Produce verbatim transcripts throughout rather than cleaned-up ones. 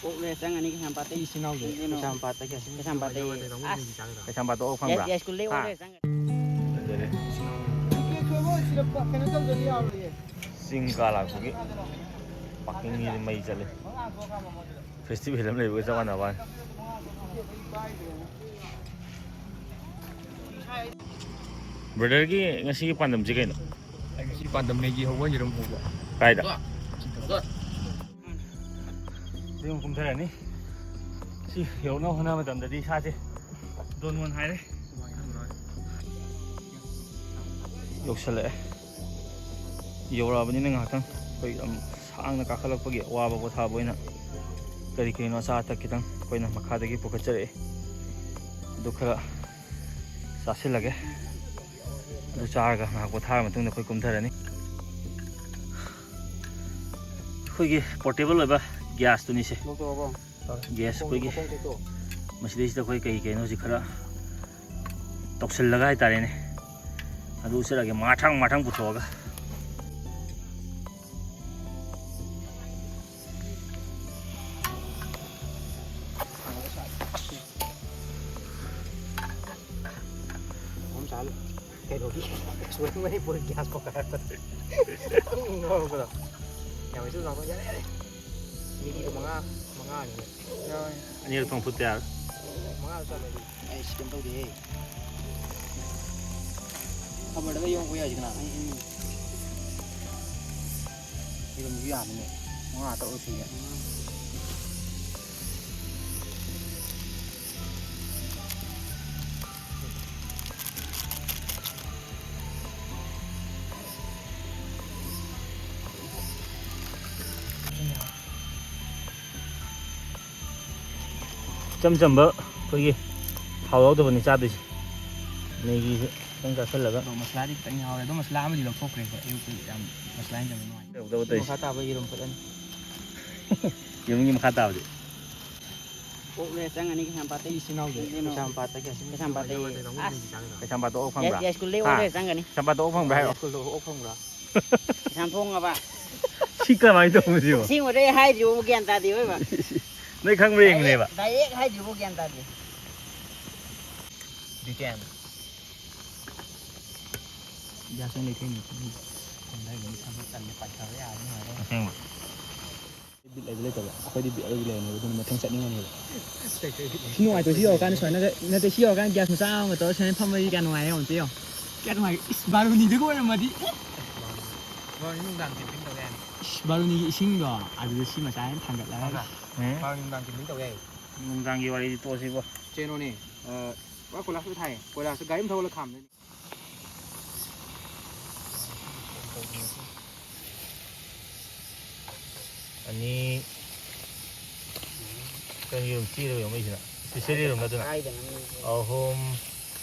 ꯑꯣꯛꯂꯦ ꯆꯪꯉꯅꯤ ꯀꯩꯁꯥꯝꯄꯥꯠꯇꯩ꯫ ꯏꯆꯤꯟ ꯏꯅꯥꯎꯁꯦ꯫ ꯀꯩꯅꯣ? ꯀꯩꯁꯥꯝꯄꯥꯠꯇꯒꯤ꯫ ꯀꯩꯁꯥꯝꯄꯥꯠꯇꯒꯤ꯫ ꯀꯩꯅꯣ? ꯑꯁ꯫ ꯀꯩꯁꯥꯝꯄꯥꯠꯇ ꯑꯣꯛ ꯐꯪꯕ꯭ꯔꯥ? ꯌꯥꯏꯁ꯭ꯀꯨꯜꯗꯩ ꯍꯥ? ꯑꯣꯛꯂꯦ ꯆꯪꯉꯅꯤ꯫ ꯐꯖꯔꯦ꯫ ꯀꯩꯅꯣ ꯇꯧꯗ꯭ꯔꯗꯤ ꯌꯥꯔꯣꯏꯌꯦ꯫ ꯆꯤꯡ ꯀꯥ ꯂꯥꯛꯄꯒꯤ ꯄꯥꯔꯀꯤꯡꯁꯤꯗꯤ ꯃꯩ ꯆꯠꯂꯦ꯫ ꯐꯦꯁꯇꯤꯚꯦꯜ ꯑꯃ ꯂꯩꯕꯒ ꯆꯞ ꯃꯥꯟꯅꯕ ꯋꯥꯅꯤ꯫ ꯕ꯭ꯔꯗꯔꯒꯤ ꯉꯁꯤꯒꯤ ꯄꯥꯟꯗꯝꯁꯤ ꯀꯩꯅꯣ? ꯑꯩ ꯉꯁꯤ ꯄꯥꯟꯗꯝ ꯃꯦꯒꯤ ꯍꯧꯕ, ꯌꯦꯔꯨꯝ ꯍꯧꯕ꯫ ꯀꯥꯏꯗ? ꯑꯗꯨ ꯑꯃꯨꯛ ꯀꯨꯝꯊꯔꯅꯤ꯫ ꯁꯤ ꯌꯧꯅꯕ ꯍꯣꯠꯅꯕ ꯃꯇꯝꯗꯗꯤ ꯏꯁꯥꯁꯦ ꯗꯣꯟ ꯃꯣꯟ ꯍꯥꯏꯔꯦ꯫ ꯌꯧꯁꯜꯂꯛꯑꯦ꯫ ꯌꯧꯔꯛꯑꯕꯅꯤꯅ ꯉꯥꯏꯍꯥꯛꯇꯪ ꯑꯩꯈꯣꯏ ꯌꯥꯝ ꯁꯥꯡꯅ ꯀꯥꯈꯠꯂꯛꯄꯒꯤ ꯑꯋꯥꯕ ꯄꯣꯊꯥꯕ ꯑꯣꯏꯅ ꯀꯔꯤ ꯀꯔꯤꯅꯣ ꯑꯆꯥ ꯑꯊꯛ ꯈꯤꯇꯪ ꯑꯩꯈꯣꯏꯅ ꯃꯈꯥꯗꯒꯤ ꯄꯨꯈꯠꯆꯔꯛꯑꯦ꯫ ꯑꯗꯨ ꯈꯔ ꯆꯥꯁꯤꯜꯂꯒꯦ꯫ ꯑꯗꯨ ꯆꯥꯔꯒ ꯉꯥꯏꯍꯥꯛ ꯄꯣꯊꯥꯔ ꯃꯇꯨꯡꯗ ꯑꯩꯈꯣꯏ ꯀꯨꯝꯊꯔꯅꯤ꯫ ꯑꯩꯈꯣꯏꯒꯤ ꯄꯣꯔꯇꯦꯕꯜ ꯑꯣꯏꯕ ꯒ꯭ꯌꯥꯁꯇꯨꯅꯤꯁꯦ꯫ ꯂꯧꯊꯣꯛꯑꯕꯣ? ꯒ꯭ꯌꯥꯁ ꯑꯩꯈꯣꯏꯒꯤ ꯃꯈꯣꯡ ꯇꯦꯛꯇꯣ꯫ ꯃꯁꯤꯗꯩꯁꯤꯗ ꯑꯩꯈꯣꯏ ꯀꯩ ꯀꯩꯅꯣꯁꯤ ꯈꯔ ꯇꯧꯁꯤꯜꯂꯒ ꯍꯥꯏꯇꯥꯔꯦꯅꯦ꯫ ꯑꯗꯨ ꯎꯠꯆꯔꯛꯑꯒꯦ ꯃꯊꯪ ꯃꯊꯪ ꯄꯨꯊꯣꯛꯑꯒ꯫ ꯑꯍꯨꯝ ꯆꯥꯍꯜꯂꯨ꯫ ꯀꯩꯅꯣꯒꯤ ꯁꯣꯏ ꯃꯅꯤꯄꯨꯔ ꯒ꯭ꯌꯥꯁ ꯀꯣꯀꯔ ꯍꯥꯏꯕꯗꯣ꯫ ꯉꯧꯔꯛꯄꯗꯣ꯫ ꯌꯥꯝ ꯏꯆꯝ ꯆꯝꯕ꯫ ꯌꯥꯔꯦ, ꯌꯥꯔꯦ꯫ ꯃꯤꯅꯤꯠ ꯃꯉꯥ, ꯃꯉꯥꯅꯤꯅꯦ꯫ ꯑꯅꯤꯔꯛ ꯊꯣꯡ ꯐꯨꯠꯇ ꯌꯥꯔꯣꯏ꯫ ꯃꯉꯥꯗ ꯆꯜꯂꯦ꯫ ꯑꯩ ꯁꯤ ꯀꯩꯝ ꯇꯧꯗꯦꯍꯦ꯫ ꯈꯕꯔꯗꯒ ꯌꯣꯝꯃꯛꯄ ꯌꯥꯏꯁꯤ ꯀꯅꯥ? ꯑꯩ, ꯑꯩ꯫ ꯌꯦꯔꯨꯝꯁꯨ ꯌꯥꯝꯃꯤꯅꯦ꯫ ꯃꯉꯥ ꯇꯔꯨꯛ ꯁꯨꯏꯅꯦ꯫ ꯏꯆꯝ ꯆꯝꯕ ꯑꯩꯈꯣꯏꯒꯤ ꯊꯥꯎ ꯌꯥꯎꯗꯕꯅꯤ ꯆꯥꯗꯣꯏꯁꯦ꯫ ꯃꯦꯒꯤꯁꯦ ꯈꯤꯇꯪ ꯆꯥꯁꯤꯜꯂꯒ꯫ ꯑꯗꯣ ꯃꯁꯂꯥꯗꯤ ꯈꯤꯇꯪ ꯌꯥꯎꯔꯦ꯫ ꯑꯗꯣ ꯃꯁꯂꯥ ꯑꯃꯗꯤ ꯂꯧꯊꯣꯛꯈ꯭ꯔꯦ ꯑꯩꯈꯣꯏ꯫ ꯑꯌꯨꯛꯇ ꯌꯥꯝ ꯃꯁꯂꯥ ꯍꯦꯟꯖꯟꯕ ꯅꯨꯡꯉꯥꯏꯇꯦ꯫ ꯇꯧꯗꯕ ꯁꯤ ꯇꯧꯔꯤꯁꯦ꯫ ꯃꯈꯥ ꯇꯥꯕ ꯌꯦꯔꯨꯝ ꯐꯨꯠꯂꯅꯤ꯫ ꯌꯦꯔꯨꯝꯒꯤ ꯃꯈꯥ ꯇꯥꯕꯗꯤ? ꯑꯣꯛꯂꯦ ꯆꯪꯉꯅꯤ ꯀꯩꯁꯥꯝꯄꯥꯠꯇꯒꯤ꯫ ꯏꯆꯤꯟ ꯏꯅꯥꯎꯁꯦ ꯀꯩꯅꯣ? ꯀꯩꯁꯥꯝꯄꯥꯠꯇꯒꯤ꯫ ꯀꯩꯁꯥꯝꯄꯥꯠꯇꯒꯤ꯫ ꯑꯁ꯫ ꯀꯩꯁꯥꯝꯄꯥꯠꯇ ꯑꯣꯛ ꯐꯪꯕ꯭ꯔꯥ? ꯌꯥꯏ-, ꯌꯥꯏꯁ꯭ꯀꯨꯜꯗꯩ ꯍꯥ? ꯑꯣꯛꯂꯦ ꯆꯪꯒꯅꯤ꯫ ꯀꯩꯁꯥꯝꯄꯥꯠꯇ ꯑꯣꯛ ꯐꯪꯕ꯭ꯔꯥ ꯍꯥꯏꯌꯣ? ꯌꯥꯏꯁ꯭ꯀꯨꯜꯗ ꯑꯣꯛ ꯐꯪꯕ꯭ꯔꯥ? ꯀꯩꯁꯥꯝꯊꯣꯡ ꯍꯥꯏꯕ꯫ ꯁꯤ ꯀꯃꯥꯏꯅ ꯇꯧꯕꯅꯣ ꯁꯤꯕꯣ? ꯑꯁꯦꯡꯕꯗꯩ ꯍꯥꯏꯗ꯭ꯔꯤꯕꯣ ꯒ꯭ꯌꯥꯟ ꯇꯥꯗꯦ ꯑꯣꯏꯕ꯫ ꯅꯣꯏ ꯈꯪꯕ꯭ꯔꯥ ꯌꯦꯡꯕꯅꯦꯕ꯫ ꯗꯥꯏꯔꯦꯛ ꯍꯥꯏꯗ꯭ꯔꯤꯕꯣ ꯒ꯭ꯌꯥꯟ ꯇꯥꯗꯦ꯫ ꯗꯤꯇꯦꯟ꯫ ꯒ꯭ꯌꯥꯁ ꯑꯣꯏꯅ ꯂꯩꯊꯣꯛꯏꯅꯦ꯫ ꯊꯝꯗꯥꯏꯒꯤ ꯊꯝꯕ ꯇꯜꯂꯦ, ꯄꯥꯏꯊꯕ ꯌꯥꯔꯅꯤ ꯍꯥꯏꯔꯦ꯫ ꯑꯁꯦꯡꯕ꯫ ꯕꯤꯠ ꯂꯩꯕ ꯂꯩꯇꯕ꯫ ꯑꯩꯈꯣꯏꯗꯤ ꯕꯤꯠ ꯑꯔꯣꯏꯕꯤ ꯂꯩꯔꯅꯦꯕ, ꯑꯗꯨꯅ ꯃꯊꯪ ꯆꯠꯅꯤꯡꯉꯅꯦꯕ꯫ ꯁꯤ ꯅꯨꯡꯉꯥꯏꯇ꯭ꯔꯣ? ꯁꯤ ꯌꯧꯔꯀꯥꯟꯗ ꯁꯨꯃꯥꯏꯅꯒ, ꯅꯠꯇꯦ, ꯁꯤ ꯌꯧꯔꯀꯥꯟꯗ ꯒ꯭ꯌꯥꯁ ꯃꯆꯥ ꯑꯃꯒ ꯇꯧꯔꯒ ꯁꯨꯃꯥꯏꯅ ꯐꯝꯕꯗꯤ ꯀꯌꯥ ꯅꯨꯡꯉꯥꯏ ꯌꯦꯡꯉꯣ, ꯑꯝꯇ ꯌꯦꯡꯉꯣ꯫ ꯀꯌꯥ ꯅꯨꯡꯉꯥꯏ꯫ ꯏꯁ, ꯕꯥꯔꯨꯅꯤꯗꯒ ꯑꯣꯏꯔꯝꯃꯗꯤ꯫ ꯕꯥꯔꯨꯅꯤ ꯅꯨꯡꯗꯥꯡ ꯀꯦꯝꯄꯤꯡ ꯇꯧ ꯌꯥꯅꯤ꯫ ꯏꯁ, ꯕꯥꯔꯨꯅꯤꯒꯤ ꯏꯁꯤꯡꯗꯣ ꯑꯗꯨꯗ ꯁꯤ ꯃꯆꯥ ꯍꯦꯟꯅ ꯊꯥꯡꯒꯠꯂꯒ꯫ ꯃꯈꯥ꯫ ꯎꯝ꯫ ꯕꯥꯔꯨꯅꯤ ꯅꯨꯡꯗꯥꯡ ꯀꯦꯝꯄꯤꯡ ꯇꯧ ꯌꯥꯏ꯫ ꯅꯨꯡꯗꯥꯡꯒꯤ ꯋꯥꯔꯤꯗꯤ ꯇꯣꯛꯑꯁꯤꯕꯣ꯫ ꯀꯩꯅꯣꯅꯦ, ꯑ, ꯄꯨꯔꯥ ꯀꯣꯏꯂꯥꯁ ꯂꯣꯏ ꯊꯥꯏꯌꯦ꯫ ꯀꯣꯏꯂꯥꯁꯁꯦ ꯒꯥꯔꯤ ꯑꯃ ꯊꯧꯒꯠꯂ ꯈꯥꯝꯗꯣꯏꯅꯦ꯫ ꯑꯅꯤ꯫ ꯀꯩꯅꯣ ꯌꯦꯔꯨꯝ ꯆꯦꯔꯒ ꯌꯣꯟꯕꯩꯁꯤꯅ? Special ꯌꯦꯔꯨꯝ ꯅꯠꯇꯅ? ꯀꯥꯏꯗꯅꯣ ꯃꯤꯁꯦ꯫ ꯑꯍꯨꯝ꯫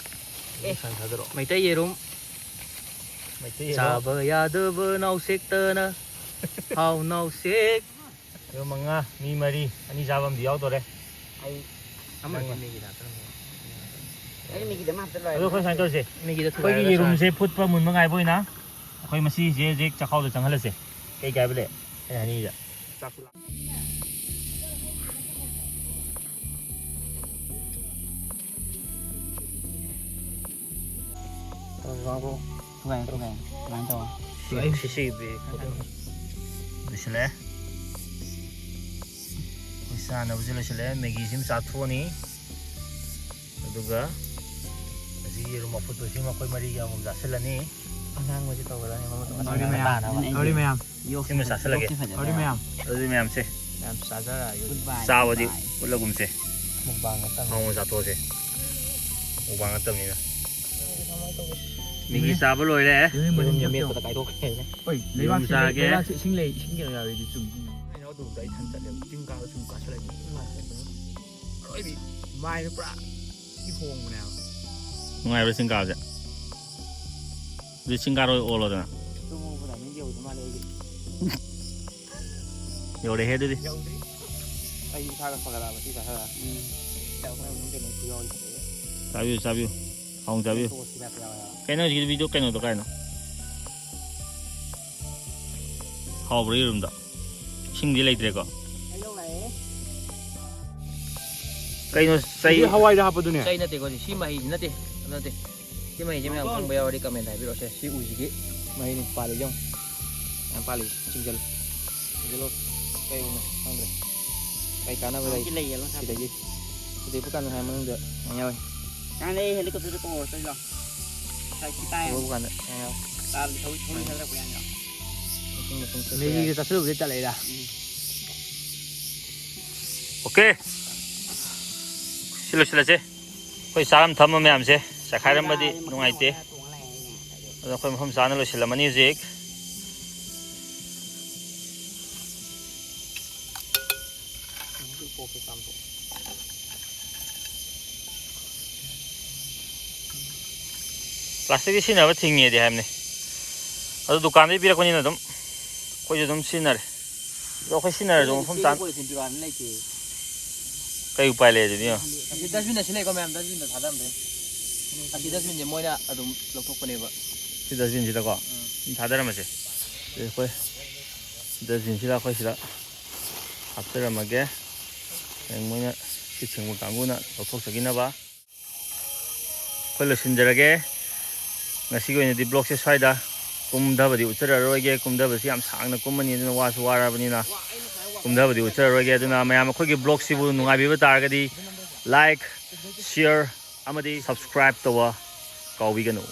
ꯑꯦ, ꯁꯥꯏꯟ ꯊꯥꯗꯔꯛꯑꯣ꯫ ꯃꯩꯇꯩ ꯌꯦꯔꯨꯝ꯫ ꯃꯩꯇꯩ ꯌꯦꯔꯨꯝ꯫ ꯆꯥꯕ ꯌꯥꯗꯕ ꯅꯥꯎꯁꯦꯛꯇꯅ ꯍꯥꯎ ꯅꯥꯎꯁꯦꯛ꯫ ꯌꯦꯔꯨꯝ ꯃꯉꯥ, ꯃꯤ ꯃꯔꯤ, ꯑꯅꯤ ꯆꯥꯕ ꯑꯃꯗꯤ ꯌꯥꯎꯗꯣꯔꯦ꯫ ꯑꯩ ꯑꯃ ꯅꯪꯅ꯫ ꯃꯦꯒꯤꯗ ꯍꯥꯞꯆꯜꯂꯝꯃꯣ꯫ ꯑꯩ ꯃꯦꯒꯤꯗ ꯑꯃ ꯍꯥꯞꯆꯜꯂꯣ꯫ ꯑꯗꯣ ꯑꯩꯈꯣꯏ ꯁꯨꯃꯥꯏꯅ ꯇꯧꯔꯁꯦ꯫ ꯃꯦꯒꯤꯗ ꯑꯩꯈꯣꯏꯒꯤ ꯊꯨꯒꯥꯏꯔꯒ ꯌꯦꯔꯨꯝꯁꯦ ꯆꯥꯔꯁꯤ꯫ ꯐꯨꯠꯄ ꯃꯨꯟꯕ ꯉꯥꯏꯕ ꯑꯣꯏꯅ ꯑꯩꯈꯣꯏ ꯃꯁꯤꯁꯦ ꯍꯧꯖꯤꯛ ꯆꯥꯛꯈꯥꯎꯗ ꯆꯪꯍꯜꯂꯁꯦ꯫ ꯀꯩ ꯀꯥꯏꯕ ꯂꯩ? ꯑꯩꯅ ꯍꯥꯏꯅꯤꯡꯉꯤꯁꯦ꯫ ꯆꯥꯛꯁꯨ ꯂꯥꯝ-, ꯇꯧꯔꯁꯤ ꯂꯥꯎ꯫ ꯊꯨꯒꯥꯏꯌꯣ, ꯊꯨꯒꯥꯏꯌꯣ꯫ ꯁꯨꯃꯥꯏꯅ ꯇꯧꯔꯣ꯫ ꯁꯤ, ꯁꯤ, ꯁꯤ, ꯂꯣꯏꯁꯤꯜꯂꯛꯑꯦ꯫ ꯑꯩꯈꯣꯏ ꯆꯥꯅꯕꯁꯦ ꯂꯣꯏꯁꯤꯜꯂꯛꯑꯦ꯫ ꯃꯦꯒꯤꯁꯤꯃ ꯆꯥꯊꯣꯛꯑꯅꯤ꯫ ꯑꯗꯨꯒ ꯉꯁꯤ ꯌꯦꯔꯨꯝ ꯑꯐꯨꯠꯄꯁꯤꯃ ꯑꯩꯈꯣꯏ ꯃꯔꯤꯒꯤ ꯑꯃꯃꯝ ꯆꯥꯁꯤꯜꯂꯅꯤ꯫ ꯑꯉꯥꯡꯕꯁꯤ ꯇꯧꯒꯗꯕꯅꯤ, ꯃꯃꯨꯠ ꯃꯃꯨꯠ ꯋꯥꯔꯤ ꯁꯥꯡꯅ ꯃꯌꯥꯝ꯫ ꯇꯥꯅꯕ꯫ ꯋꯥꯔꯤ ꯃꯌꯥꯝ꯫ ꯁꯤꯃ ꯆꯥꯁꯤꯜꯂꯒꯦ꯫ ꯌꯣꯛꯁꯤ ꯐꯖꯅ꯫ ꯋꯥꯔꯤ ꯃꯌꯥꯝ꯫ ꯑꯗꯨꯗꯤ ꯃꯌꯥꯝꯁꯦ꯫ Goodbye, ꯆꯥꯕꯗꯤ goodbye꯫ ꯎꯠꯂꯒꯨꯝꯁꯦ꯫ ꯃꯨꯛꯕꯥꯡ ꯅꯠꯇꯕꯅꯤ꯫ ꯍꯥꯎꯅ ꯆꯥꯊꯣꯛꯑꯁꯦ꯫ ꯃꯨꯛꯕꯥꯡ ꯅꯠꯇꯕꯅꯤꯅ꯫ ꯃꯤꯒꯤ ꯆꯥꯕ ꯂꯣꯏꯔꯦ꯫ ꯌꯦꯔꯨꯝ ꯃꯅꯨꯡ ꯌꯦꯔꯨꯝ ꯆꯞ ꯃꯦꯠꯄꯗ ꯆꯦꯠ꯫ ꯀꯥꯏꯊꯣꯛꯈ꯭ꯔꯦ꯫ ꯍꯣꯏ, ꯌꯦꯔꯨꯝ ꯂꯩꯕꯥꯛꯁꯤ, ꯆꯥꯒꯦ꯫ ꯂꯩꯕꯥꯛꯁꯤ ꯏꯁꯤꯡ ꯂꯩ, ꯏꯁꯤꯡ ꯀꯩꯅꯣ ꯌꯥꯎꯔꯗꯤ ꯆꯨꯝꯗꯣꯏꯅꯦ꯫ ꯑꯩꯅ ꯑꯗꯨꯗ ꯑꯩ ꯊꯟ ꯆꯠꯂꯦꯕ꯫ ꯆꯤꯡ ꯀꯥꯕ ꯁꯨꯝ ꯀꯥꯁꯜꯂꯛꯑꯗꯤ ꯏꯪ ꯂꯥꯎꯔꯛꯄꯅꯦ꯫ ꯑꯔꯣꯏꯕꯤ ꯃꯥꯏꯗ ꯄꯨꯔꯥ ꯊꯤ ꯍꯣꯡꯕꯅꯦꯕ꯫ ꯅꯨꯡꯉꯥꯏꯕ꯭ꯔꯥ ꯆꯤꯡ ꯀꯥꯕꯁꯦ? ꯑꯗꯨꯗꯤ ꯆꯤꯡ ꯀꯥꯔꯣꯏ ꯑꯣꯜꯂꯣꯗꯅ꯫ ꯇꯨꯝꯍꯧꯕꯗ ꯃꯤ ꯌꯧꯗ ꯃꯥꯜꯂꯦ ꯑꯩꯗꯤ꯫ ꯌꯧꯔꯦꯍꯦ ꯑꯗꯨꯗꯤ꯫ ꯌꯧꯗ꯭ꯔꯤ꯫ ꯑꯩ ꯏꯁꯥꯒ ꯐꯒꯠꯂꯛꯑꯕ ꯁꯤ ꯆꯥꯁꯜꯂꯒ꯫ ꯎꯝ꯫ ꯆꯥꯛ ꯃꯅꯨꯡ ꯀꯩꯅꯣ ꯈꯨꯌꯥꯎꯗꯤ ꯐꯖꯩꯌꯦ꯫ ꯆꯥꯕꯤꯌꯨ, ꯆꯥꯕꯤꯌꯨ꯫ ꯍꯥꯎꯅ ꯆꯥꯕꯤꯌꯨ꯫ ꯁꯣꯁ ꯍꯤꯗꯥꯛ ꯌꯥꯎꯋꯦ ꯍꯥꯏꯕ꯫ ꯀꯩꯅꯣ ꯍꯧꯖꯤꯛꯀꯤ video ꯀꯩꯅꯣꯗꯣ ꯀꯥꯏꯅꯣ? ꯍꯥꯎꯕ꯭ꯔꯥ ꯌꯦꯔꯨꯝꯗꯣ? ꯏꯁꯤꯡꯗꯤ ꯂꯩꯇ꯭ꯔꯦꯀꯣ? ꯑꯩ ꯂꯧ ꯂꯥꯛꯑꯦ꯫ ꯀꯩꯅꯣ ꯆꯩ? ꯁꯤꯗꯤ ꯍꯋꯥꯏꯗ ꯍꯥꯞꯄꯗꯨꯅꯦ꯫ ꯆꯩ ꯅꯠꯇꯦꯀꯣ ꯁꯤ, ꯁꯤ ꯃꯍꯤꯁꯤ ꯅꯠꯇꯦ꯫ ꯑꯗꯨ ꯅꯠꯇꯦ꯫ ꯁꯤ ꯃꯍꯤꯁꯦ ꯃꯌꯥꯝ ꯈꯪꯕ ꯌꯥꯎꯔꯗꯤ comment ꯍꯥꯏꯕꯤꯔꯛꯑꯣꯁꯦ꯫ ꯁꯤ ꯎꯁꯤꯒꯤ ꯃꯍꯤꯅꯤ ꯄꯥꯜꯂꯤꯁꯦ ꯌꯦꯡꯉꯣ꯫ ꯃꯌꯥꯝ ꯄꯥꯜꯂꯤꯁꯦ ꯆꯤꯡꯁꯤꯜꯂꯨ꯫ ꯆꯤꯡꯁꯤꯜꯂꯨ꯫ ꯀꯩ ꯎꯅꯣ ꯈꯪꯗ꯭ꯔꯦ꯫ ꯀꯩ ꯀꯥꯟꯅꯕ ꯂꯩ? ꯁꯤ ꯂꯩ, yellow ꯁꯥꯠꯄ꯫ ꯁꯤꯗꯒꯤ꯫ ꯁꯤꯗꯩ ꯄꯨꯀꯥꯟꯗ ꯍꯥꯏ ꯃꯅꯨꯡꯗ ꯃꯌꯥꯝ ꯌꯥꯎꯋꯤ꯫ ꯀꯥꯟꯅꯩ, helicopter ꯀꯣꯡꯉꯣ ꯆꯠꯂꯣ꯫ ꯉꯁꯥꯏ ꯁꯤ ꯄꯥꯏ꯫ ꯎꯕ ꯀꯥꯟꯗ ꯃꯌꯥꯝ ꯌꯥꯎꯋꯤ꯫ ꯇꯥꯕꯗꯤ ꯊꯧꯔꯤ, ꯊꯧꯔꯤ ꯊꯥꯗꯔꯛꯄ ꯌꯥꯅꯤ꯫ ꯃꯊꯪ ꯃꯊꯪ ꯆꯠꯄ ꯃꯦꯒꯤꯒ ꯌꯥꯏ꯫ ꯆꯥꯁꯤꯜꯂꯨꯕꯗꯩ ꯇꯜꯂꯛꯏꯗ꯫ ꯎꯝ꯫ OK꯫ ꯁꯤ ꯂꯣꯏꯁꯤꯜꯂꯁꯦ꯫ ꯑꯩꯈꯣꯏ ꯆꯥꯔꯝ ꯊꯝꯕ ꯃꯌꯥꯝꯁꯦ ꯆꯥꯈꯥꯏꯔꯝꯕꯗꯤ ꯅꯨꯡꯉꯥꯏꯇꯦ꯫ ꯑꯗꯣ ꯑꯩꯈꯣꯏ ꯃꯐꯝ ꯆꯥꯅ ꯂꯣꯏꯁꯤꯜꯂꯝꯃꯅꯤ ꯍꯧꯖꯤꯛ꯫ Plasticꯇꯤ ꯁꯤꯖꯤꯟꯅꯕ ꯊꯤꯡꯉꯦꯗꯤ ꯍꯥꯏꯕꯅꯤ꯫ ꯑꯗꯨ ꯗꯨꯀꯥꯟꯗꯒꯤ ꯄꯤꯔꯛꯄꯅꯤꯅ ꯑꯗꯨꯝ ꯑꯩꯈꯣꯏꯁꯨ ꯑꯗꯨꯝ ꯁꯤꯖꯤꯟꯅꯔꯦ꯫ ꯑꯗꯣ ꯑꯩꯈꯣꯏ ꯁꯤꯖꯤꯟꯅꯔꯁꯨ ꯃꯐꯝ ꯆꯥꯅ꯫ ꯀꯩ ꯎꯄꯥꯏ ꯂꯩ ꯑꯗꯨꯗꯤ? ꯑꯁꯤ dustbin ꯑꯁꯤ ꯂꯩꯀꯣ ꯃꯌꯥꯝ, dustbinꯗ ꯊꯥꯗꯔꯝꯗꯣꯏꯅꯤ꯫ ꯑꯁꯤ dustbinꯁꯦ ꯃꯣꯏꯅ ꯑꯗꯨꯝ ꯂꯧꯊꯣꯛꯄꯅꯦꯕ꯫ ꯁꯤ dustbinꯁꯤꯗꯀꯣ ꯎꯝ꯫ ꯑꯗꯨꯝ ꯊꯥꯗꯔꯝꯃꯁꯦ꯫ ꯑꯗꯨꯗꯤ ꯑꯩꯈꯣꯏ dustbinꯁꯤꯗ ꯑꯩꯈꯣꯏ ꯁꯤꯗ ꯍꯥꯞꯆꯔꯝꯃꯒꯦ꯫ ꯍꯌꯦꯡ ꯃꯣꯏꯅ ꯁꯤ ꯁꯦꯡꯕ ꯀꯥꯡꯕꯨꯅ ꯂꯧꯊꯣꯛꯆꯈꯤꯅꯕ꯫ ꯑꯩꯈꯣꯏ ꯂꯣꯏꯁꯤꯟꯖꯔꯒꯦ꯫ ꯉꯁꯤꯒꯤ ꯑꯣꯏꯅꯗꯤ vlogꯁꯦ ꯁ꯭ꯋꯥꯏꯗ ꯀꯨꯝꯊꯕꯗꯤ ꯎꯠꯆꯔꯔꯣꯏꯒꯦ꯫ ꯀꯨꯝꯊꯕꯁꯤ ꯌꯥꯝ ꯁꯥꯡꯅ ꯀꯨꯝꯃꯅꯤ, ꯑꯗꯨꯅ ꯋꯥꯁꯨ ꯋꯥꯔꯕꯅꯤꯅ ꯀꯨꯝꯊꯕꯗꯤ ꯎꯠꯆꯔꯔꯣꯏꯒꯦ꯫ ꯑꯗꯨꯅ ꯃꯌꯥꯝ ꯑꯩꯈꯣꯏꯒꯤ vlogꯁꯤꯕꯨ ꯅꯨꯡꯉꯥꯏꯕꯤꯕ ꯇꯥꯔꯒꯗꯤ like, share ꯑꯃꯗꯤ subscribe ꯇꯧꯕ ꯀꯥꯎꯕꯤꯒꯅꯨ꯫